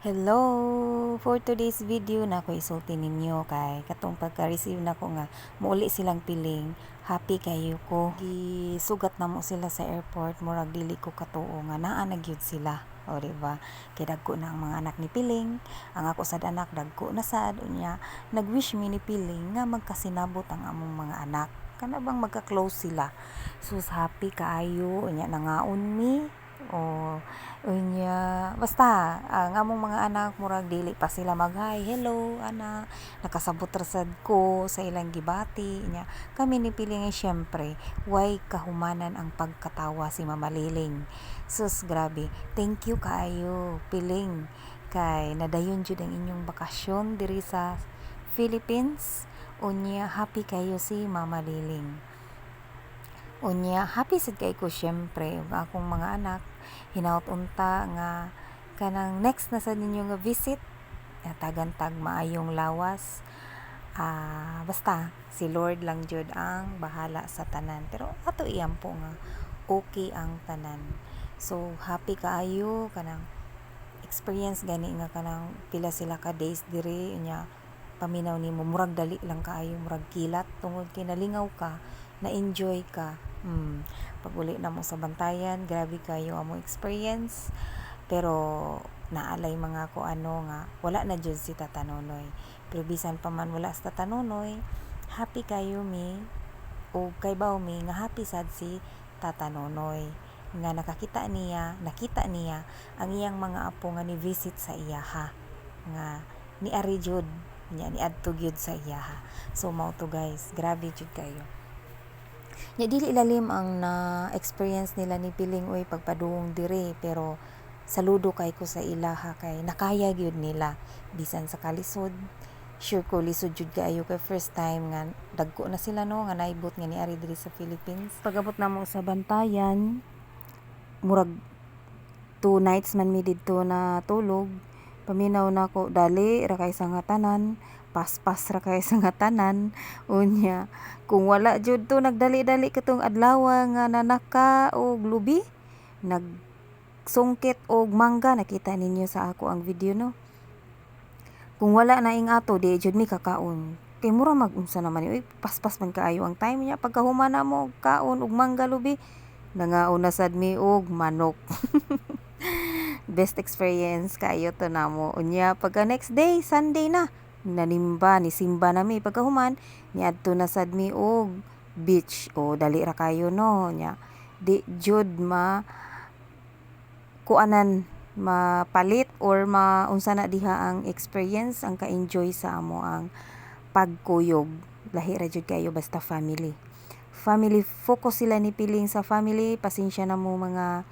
Hello! For today's video na ako isulti ninyo kay katong pagka-receive nako nga muuli silang Piling, happy kayo ko. Gisugat namo sila sa airport, murag dili ko katuo nga naa na gyud sila. O, di ba? Kay dagko na ang mga anak ni Piling, ang ako sad anak dagko na sad. Unya nag-wish mi ni Piling nga magkasinabot ang among mga anak. Kana bang magka-close sila. Sus, happy kaayo. Unya nangaon mi. O, unya basta ang among mga anak murag dili pa sila mag-hi, hello ana. Nakasabot ra sad ko sa ilang gibati. Unya kami ni Piling ay syempre way kahumanan ang pagkatawa si Mama Liling. Sus, grabe. Thank you kaayo, Piling, kay nadayon jud ang inyong bakasyon diri sa Philippines. Unya happy kayo si Mama Liling. Unya happy sad kay ko syempre ug akong mga anak, hinaut unta nga kanang next na sad ninyo nga visit tagan tag maayong lawas. Basta si Lord lang jud ang bahala sa tanan, pero ato iampo nga okay ang tanan. So happy kaayo kanang experience gani nga kanang pila sila ka days diri. Unya paminaw nimo murag dali lang kaayo, murag kilat, tungod kay nalingaw ka, na-enjoy ka. Pag uli namo sa Bantayan, grabe kayo among experience, pero naalay mga ko ano nga wala na jud si Tata Nonoy. Pero bisan pa man wala si Tata Nonoy, happy kayo mi o kay mi nga happy sad si Tata Nonoy nga nakakita niya, nakita niya ang iyang mga apo nga ni visit sa iyaha, nga niari jud niya, niadto gyud sa iyaha. So mao to, guys, grabe jud kayo. Nya dili lalim ang na experience nila ni Piling oy pagpadung diri, pero saludo kay ko sa ilaha kay nakaya gyud nila bisan sa kalisod. Sure ko lisod jud kaayo kay first time nga dagko na sila, no, nga naibot nga niari diri sa Philippines. Pag-abot namo sa Bantayan, murag 2 nights man mi didto na tulog. Paminaw nako, dali ra kay sa nga tanan, paspas ra kay sa nga tanan. Unya kung wala jud to nagdali-dali katong adlaw nga nanaka og lubi, nagsungkit og mangga, nakita ninyo sa ako ang video, no. Kung wala na ing ato, di jud mi kakaon kay mura mag unsa naman ni oy, paspas man kaayo ang time niya. Pagkahuman na mo kaon og mangga lubi, nangaon na sad mi og manok. Best experience kaayo to namo. Unya pagka next day, Sunday na, nanimba ni simba na mi. Pagkahuman, niadto na sad mi og beach. O, dali ra kayo, no. Nya di jud ma kuanan, mapalit or maunsa na diha ang experience, ang ka-enjoy sa amo ang pagkuyog. Lahi ra jud kayo basta family. Family focus sila ni Piling sa family. Pasensya na mo mga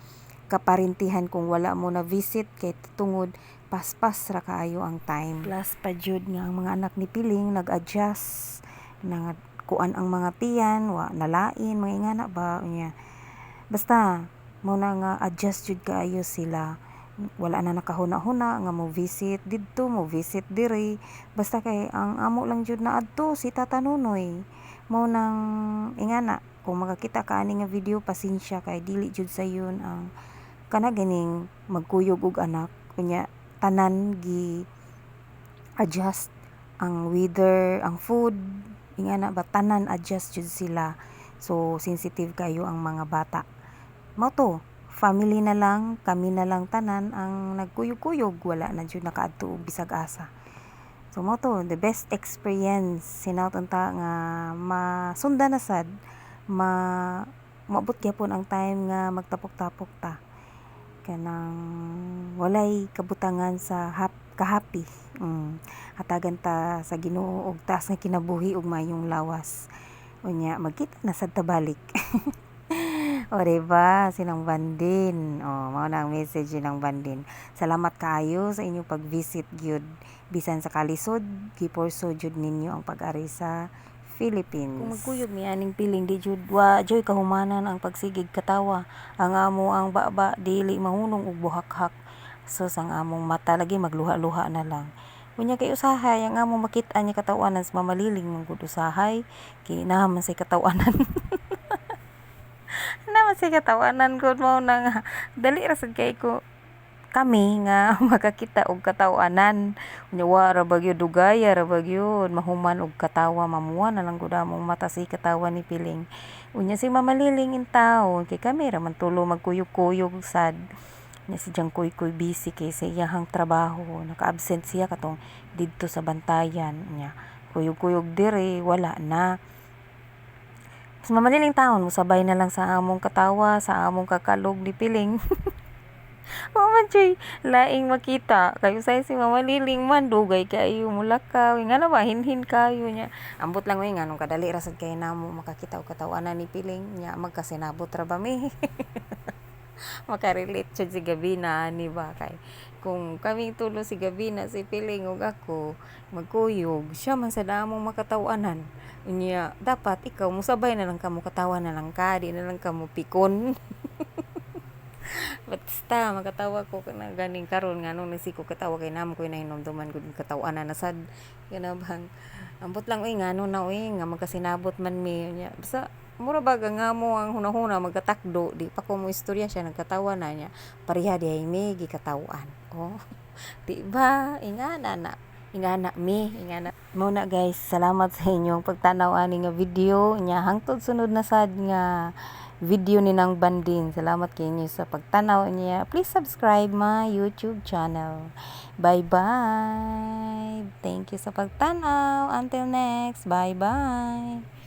kaparintihan kung wala mo na visit kay tungod paspas ra kaayo ang time. Plus pa jud nga ang mga anak ni Piling nag-adjust nga kuan ang mga tiyan, wa nalain mga ingana ba. Unya basta mo na nga adjust jud kaayo sila, wala na nakahuna-huna nga mo visit didto, mo visit diri, basta kay ang amo lang jud na adto si Tata Nonoy. Mao nang ingana, kung makakita ka ani nga video, pasensya kay dili jud sayon ang kana ganing magkuyog og anak. Unya tanan gi adjust, ang weather, ang food, ingana ba, tanan adjust jud sila. So sensitive kayo ang mga bata. Mao to, family na lang, kami na lang tanan ang nagkuyog-kuyog, wala na jud nakaadto og bisag asa. So mao to, the best experience. Hinaut unta nga masundan na sad, ma moabot gyapon ang time nga magtapok-tapok ta, kanang walay kabutangan sa kahappy. Hatagan ta sa Ginoo og taas nga kinabuhi ug maayong lawas. Unya magkita na sad ta balik. O, diba? Sinang Bandin. O, mao na ang message ng Bandin. Salamat kaayo sa inyong pag-visit gyud. Bisan sa kalisod, giporso jud ninyo ang pag-ari sa Philippines. Kung magkuyog mi aning Piling, di jud wa joy kahumanan ang pagsigig katawa. Ang amo ang baba dili mahunong og buhakhak. Sus, ang among mata lagi magluha-luha na lang. Unya kay usahay ang among makit-an niya katawanan sa Mama Liling man gud, usahay kay naa man say katawanan. Naa man say katawanan gud, mao na nga dali ra sad kay ko. Kami nga makakita og kataw-anan. Unya wa ra ba gyud, dugaya ra ba gyud mahuman og katawa, mamuha na lang gud among mata sa katawa ni Piling. Unya si Mama Liling intawon kay kami ra man tulo magkuyog-kuyog sad. Nya si Jangkoy koy busy kay sa iyahang trabaho, naka-absent siya katong didto sa Bantayan. Nya kuyog-kuyog diri wala na. Si Mama Liling taon mosabay na lang sa among katawa, sa among kakalog ni Piling. Wa man siya'y laing makita kay usahay si Mama Liling man dugay kaayo molakaw, ingana ba, hinhin kaayo nya. Ambot lang oy, nganong kadali ra sad kaayo namo makakita og kataw-anan ni Piling, nya magkasinabot ra ba mi. Maka-relate jud si Gabina ani ba, kay kung kaming tulo, si Gabina, si Piling ug ako, magkuyog, siya man sad among makataw-anan. Unya dapat ikaw mosabay na lang ka, mokatawa na lang ka, di na lang ka mopikon. Basta makatawa ko kana ganing karon, nganong nasiko katawa, kay naa man koy nahinumduman gud kataw-anan na sad, kana bang ambot lang oy, ngano na oy nga magkasinabot man mi. Nya basta mura ba ang amo ang hunahuna magkatakdo, di pa ko moistorya, siya nagkatawa na. Nya pareha diay mi gikataw-an, oh, di ba? Ingana na, ingana mi, ingana mo na, guys. Salamat sa inyong pagtanaw ani nga video. Nya hangtod sunod na sad nga video ni nang Bandin. Salamat kaayo sa pagtanaw niya. Please subscribe my YouTube channel. Bye bye. Thank you sa pagtanaw. Until next. Bye bye.